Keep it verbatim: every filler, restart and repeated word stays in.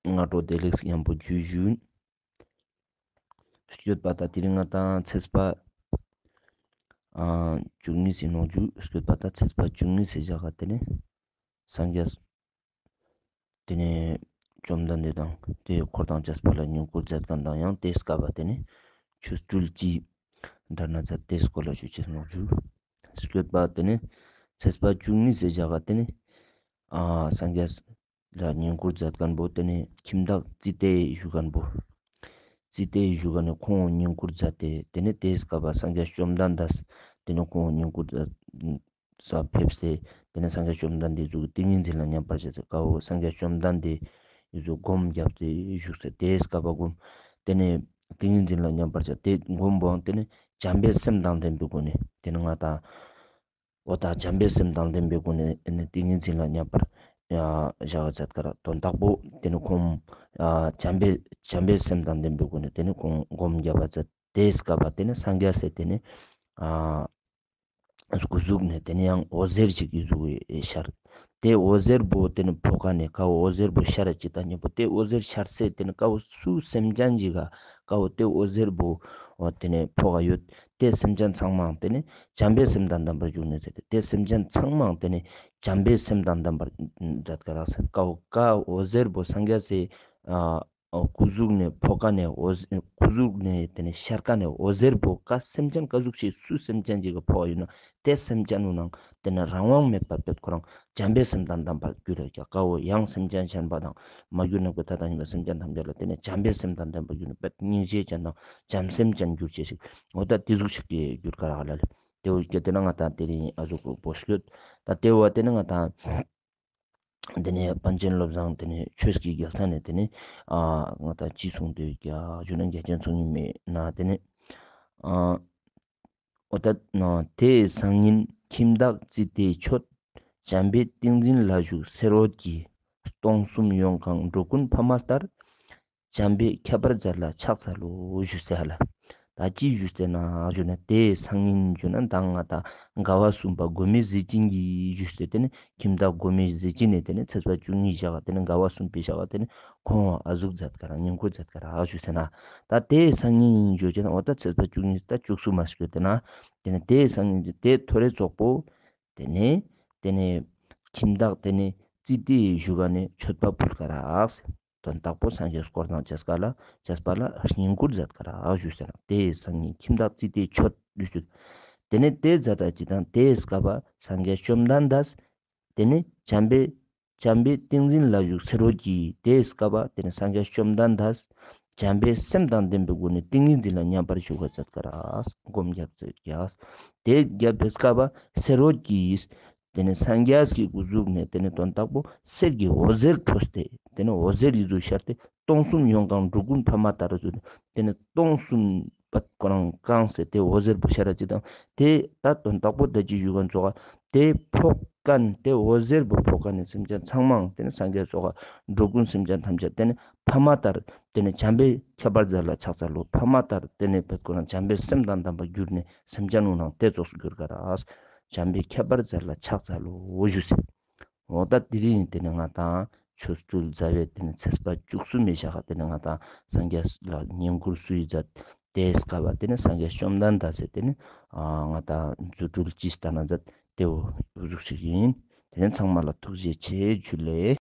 སྔ་དྲོ་བདེ་ལེགས་ཡང་པོ་ཇུ་ཞུ། སྐྱོད་པ་ད་དེ་རིང་ང་ཏང་ཚེས་པ་ཨ་བཅུ་གཉིས་སི་ནོག་ཇུ། སྐྱོད་པ་ད་ཚེས་པ་བཅུ་གཉིས་སི་ཞག་ག་ཏེ་ནེ་སངས་རྒྱས་ཏེ་ནེ་བཅོམ་ལྡན་འདས་དང་ཏེ་འཁོར་དང་བཅས་པ་ལ་བསྙེན་བཀུར་མཛད་མཁན་དང་ཡང་ཏེ་སྐབས་པ་ཏེ་ནེ་ཆོ་འཕྲུལ་གྱི་འདྲ་ན་མཛད་ཏེ་སྐོར་ལ་ཞུ་ཅེས་ནོག་ཇུ། སྐྱོད་པ་ཏེ་ནེ་ཚེས་པ་བཅུ་གཉིས་སི་ཞག་ག་ཏེ་ནེ་ཨ་སངས་རྒྱས་ལ་བསྙེན་བཀུར་མཛད་མཁན་པོ་ཏེ་ནེ་ཁྱིམ་བདག་ཙི་ཏའི་ཞུ་མཁན་པོ། ཙི་ཏའི་ཞུ་མཁན་ནི་ཁོང་བསྙེན་བཀུར་མཛད་དེ་ཏེ་ནེ་ཏེ་སྐབས་པ་སངས་རྒྱས་བཅོམ་ལྡན་འདས་ཏེ་ནེ་ཁོང་བསྙེན་བཀུར་མཛད་ས་ཕེབས་སེ་ཏེ་ནེ་སངས་རྒྱས་བཅོམ་ལྡན་འདས་ཟུག་ཏིང་ངེ་འཛིན་ལ་མཉམ་པར་བྱས་ཏེ་ཀ་བོ་སངས་རྒྱས་བཅོམ་ལྡན་འདས་ཟུག་སྒོམ་བརྒྱབ་སྟེ་བཞུགས་སེ་ཏེ་སྐབས་པ་སྒོམ་ཏེ་ནེ་ཏིང་ངེ་འཛིན་ལ་མཉམ་པར་བྱས་ཏེ་སྒོམ་པོའང་ཏེ་ནེ་བྱམས་པའི་སེམས་དང་ལྡན་པའི་སྒོ་ནས་ཏེ་ནེ་ང་ཏང་འོ་ད་བྱམས་པའི་སེམས་དང་ལྡན་པའི་སྒོ་ནས་ཏེ་ནེ་ཏིང་ངེ་འཛིན་ལ་མཉམ་པར་ཡ་བཞག་མཛད་ཀ་ར་དོན་དག་པོ་ཏེ་ནེ་ཁོང་ཨ་བྱམས་པའི་བྱམས་པའི་སེམས་དང་ལྡན་པའི་སྒོ་ནས་ཏེ་ནེ་ཁོང་སྒོམ་བརྒྱབ་པ་མཛད་ཏེ་སྐབས་པ་ཏེ་ནེ་སངས་རྒྱས་སི་ཏེ་ནེ་ཨ་སྐུ་གཟུགས་ནེ་ཏེ་ནེ་ཡང་འོད་ཟེར་ཞིག་གི་གཟུགས་ཤར། ཏེ་འོད་ཟེར་པོ་ཏེ་ནེ་ཕོག་ཀ་ནེ་ཀ་བོ་འོད་ཟེར་པོ་ཤར་ཅིག་དང་ཉམ་པོ་ཏེ་འོད་ཟེར་ཤར་སེ་ཏེ་ནེ་ཀ་བོ་སུ་སེམས་ཅན་ཞིག་ག་ཀ་བོ་ཏེ་འོད་ཟེར་པོ་ཏེ་ནེ་ཕོག་ག་ཡོད། ཏེ་སེམས་ཅན་ཚང་མའང་ཏེ་ནེ་བྱམས་པའི་སེམས་དང་ལྡན་པར་གྱུར་ནས་ཟེར་ཏེ་ཏེ་སེམས་ཅན་ཚང་མའང་ཏེ་ནེ་བྱམས་པའི་སེམས་དང་ལྡན་པར་མཛད་ཀ་རག་ཟེར། ཀ་བོ་ཀ་འོད་ཟེར་པོ་སངས་རྒྱས་སི་ཨ་སྐུ་གཟུགས་ནེ་ཕོག་ཀ་ནེ་འོད་ཟེར་སྐུ་གཟུགས་ནེ་ཏེ་ནེ་ཤར་ཀ་ནེ་འོད་ཟེར་པོ་ཀ་སེམས་ཅན་ཀ་ཟུག་ཅིག་སུ་སེམས་ཅན་ཞིག་ག་ཕོག་ཡོད་ན་ཏེ་སེམས་ཅན་ནུ་ནང་ཏེ་ནེ་རང་དབང་མེད་པར་པད་ཁོ་རང་བྱམས་པའི་སེམས་དང་ལྡན་པར་གྱུར་རེ་ཀ་བོ་ཡང་སེམས་ཅན་གཞན་པ་དང་མ་གྱུར་ནམ་མཁའི་མཐའ་དང་མཉམ་པའི་སེམས་ཅན་ཐམས་ཅད་ལ་ཏེ་ནེ་བྱམས་པའི་སེམས་དང་ལྡན་པར་གྱུར་ནས་པད་སྙིང་རྗེ་ཅན་དང་བྱམས་སེམས་ཅན་གྱུར་ཅེས་ཤིག་འོ་ད་ཏེ་ཟུག་ཅིག་གི་གྱུར་ཀ་རག་ལ་ལེ། ཏེ་བོ་ཀ་ཏེ་ནེ་ང་ཏང་ཏེ་རིང་ཨ་ཟུག་པོ་སྐྱོད། ད་ཏེ་བོ་ཏེ་ནེ་ང་ཏང་ཏེ་ནེ་པཎ་ཆེན་བློ་བཟང་ཏེ་ནེ་ཆོས་ཀྱི་རྒྱལ་མཚན་ནེ་ཏེ་ནེ་ཨ་ང་ཏང་ཅི་གསུངས་ཏེ་ཡོད་ཀྱག་ཞུ་ན་རྒྱ་ཆེན་ཚོགས་གཉིས་མའི་ནང་ཏེ་ནེ་ཨ་འོ་ད་ནོ་དེ་སང་ཉིན་ཁྱིམ་བདག་ཙི་ཏའི་མཆོད། བྱམས་པའི་ཏིང་འཛིན་ལ་བཞུགས་གསེར་འོད་ཀྱིས། སྟོང་གསུམ་ཡོངས་གང་འགྲོ་ཀུན་ཕ་མ་ལྟར། བྱམས་པས་ཁྱབ་པར་མཛད་ལ་ཕྱག་འཚལ་ལོ། ཞུས་ཟེར་ཧ་ལ། ད་ཅི་ཞུས་ཟེར་ན་ཞུ་ན་དེ་སང་ཉིན་ཞུ་ན་མདང་ང་ཏང་དགའ་བ་གསུམ་པ་སྒོམ་མེད་གཟི་བྱིན་གྱིས་ཞུས་ཟེར་ཏེ་ནི་ཁྱིམ་བདག་སྒོམ་མེད་གཟི་བྱིན་ནི་ཏེ་ནི་ཚེས་པ་བཅུ་གཉིས་ཞག་ཏེ་ནི་དགའ་བ་གསུམ་པའི་ཞག་ཏེ་ནི་ཁོང་ཨ་ཟུག་མཛད་ཀ་ར་བསྙེན་བཀུར་མཛད་ཀ་ར་ཞུས་ཟེར་ན། ད་དེ་སང་ཉིན་ཞུ་ཅེ་ན་འོ་ད་ཚེས་པ་བཅུ་གཉིས་ད་བཅུ་གསུམ་མ་ཞུ་ཏེ་ན་ཏེ་ནི་དེ་སང་ཉིན་དེ་ཐོ་རེ་ཙོགས་པོ་ཏེ་ནི་ཏེ་ནི་ཁྱིམ་བདག་ཏེ་ནི་ཙི་ཏའི་བཞུགས་ཁན་ནི་མཆོད་པ་ཕུལ་ཀ་རག། དོན་དག་པོ་སངས་རྒྱས་སྐོར་དང་བཅས་པ་ལ་བཅས་པ་ལ་བསྙེན་བཀུར་མཛད་ཀ་རག་ཞུས་ཟེར་ན། དེ་སང་ཉིན་ཁྱིམ་བདག་ཙི་ཏའི་མཆོད་ཞུས་ཟེར། ཏེ་ནི་དེ་མཛད་ད་ཅི་དང་དེ་སྐབས་པ་སངས་རྒྱས་བཅོམ་ལྡན་འདས་ཏེ་ནི་བྱམས་པའི་བྱམས་པའི་ཏིང་འཛིན་ལ་བཞུགས་གསེར་འོད་ཀྱིས། དེ་སྐབས་པ་ཏེ་ནི་སངས་རྒྱས་བཅོམ་ལྡན་འདས་བྱམས་པའི་སེམས་དང་ལྡན་པའི་སྒོ་ནས་ཏིང་ངེ་འཛིན་ལ་མཉམ་པར་བཞུགས་པ་མཛད་ཀ་རག། སྒོམ་བརྒྱབ་ཟེར་ཀྱག། དེ་བརྒྱབ་པའི་སྐབས་པ་གསེར་འོད་ཀྱིས། ཏེ་ནི་སངས་རྒྱས་ཀྱི་སྐུ་གཟུགས་ནས་ཏེ་ནི་དོན་དག་པོ་གསེར་གྱི་འོད་ཟེར་འཕྲོས་ཏེ་ཏེ་ནི་འོད་ཟེར་ཡི་ཟུག་ཤར་ཏེ་སྟོང་གསུམ་ཡོངས་གང་འགྲོ་ཀུན་ཕ་མ་ལྟར་ཟེར་ཏེ་ནི་སྟོང་གསུམ་པད་ཁོ་རང་གང་སྟེ་དེ་འོད་ཟེར་པོ་ཤར་ར་ཅིག་དང་དེ་ད་དོན་དག་པོ་ད་ཅི་ཞུ་ཁན་ཙོགས་དེ་ཕོག་ཁན་དེ་འོད་ཟེར་པོ་ཕོག་ཁན་ནི་སེམས་ཅན་ཚང་མའང་ཏེ་ནི་སངས་རྒྱས་ཙོགས་འགྲོ་ཀུན་སེམས་ཅན་ཐམས་ཅད་ཏེ་ནི་ཕ་མ་ལྟར་ཏེ་ནི་བྱམས་པས་ཁྱབ་པར་མཛད་ལ་ཕྱག་འཚལ་ལོ། ཕ་མ་ལྟར་ཏེ་ནི་པད་ཁོ་རང་བྱམས་པའི་སེམས་དང་ལྡན་པར་གྱུར་ནས་སེམས་ཅན་ནུ་ནང་དེ་ཙོགས་སུ་གྱུར་ཀ་རག། བྱམས་པས་ཁྱབ་པར་མཛད་ལ་ཕྱག་འཚལ་ལོ་ཞུས་ཟེར། འོ་ད་དེ་རིང་ཏེ་ནི་ང་ཏང་ཆོ་འཕྲུལ་མཛད་པའི་ཏེ་ནི་ཚེས་པ་བཅུ་གསུམ་མི་ཞག་ཏེ་ནི་ང་ཏང་སངས་རྒྱས་ལ་བསྙེན་བཀུར་སུ་ཡི་མཛད་དེ་སྐབས་པ་ཏེ་ནི་སངས་རྒྱས་བཅོམ་ལྡན་འདས་སི་ཏེ་ནི་ང་ཏང་རྫུ་འཕྲུལ་ཅི་ལྟར་ན་མཛད་དེ་བོ་ཟུག་ཞིག་ཡིན། ཏེ་ནི་ཚང་མ་ལ་ཐུགས་རྗེ་ཆེ། ཇུ་ལེ།